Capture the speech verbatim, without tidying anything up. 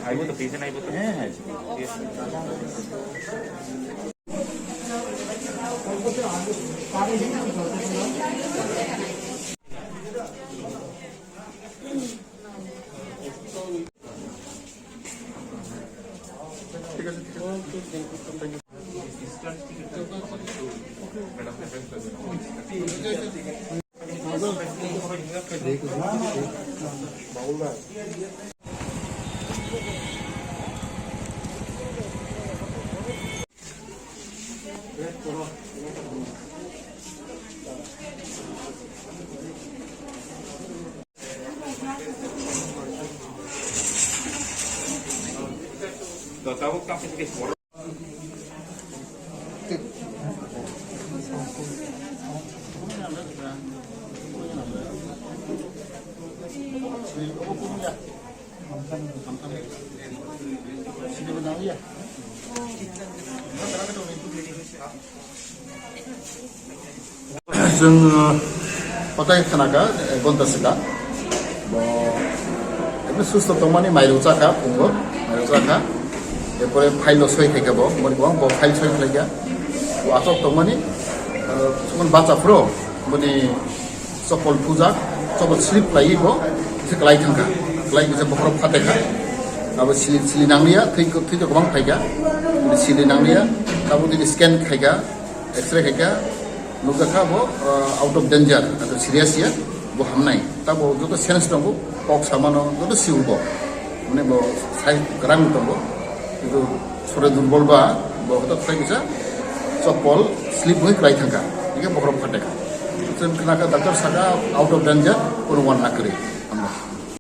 Aibo to, patient aibo to. Chwng, uh, kotai khna kha, ek ghonta sika. Bo ekdom susto tongmani, mairok cha kha, phungo mairok cha kha. Erpore file o soi khai kha bo, boni kwbang bo file soi khlai kha. Bo aswk tongmani, uh, chukmani bacha phuru, boni chopol phujak, chopol slip khlaiwi bo kisa kwlai thang kha. Kwlai kisa bokhorok phatai kha. Abo sili, sili nangliya, thwi, thwi to kwbang phai kha. Sili nangliya, abo tini scan khai kha, X-ray khai kha, nukjak kha bo, uh, out of danger, abo serious ya, bo hamnai. Tabo joto sense tongo, kok samano joto siu bo. Mane bo sai kwrang tongo. Kintu sore durbol ba, bo hota sai kisa chopol slip bai kwlai thang kha. Ike bokhorok phatai kha. Chwng khna kha doctor saka out of danger, kono wan na kwrwi.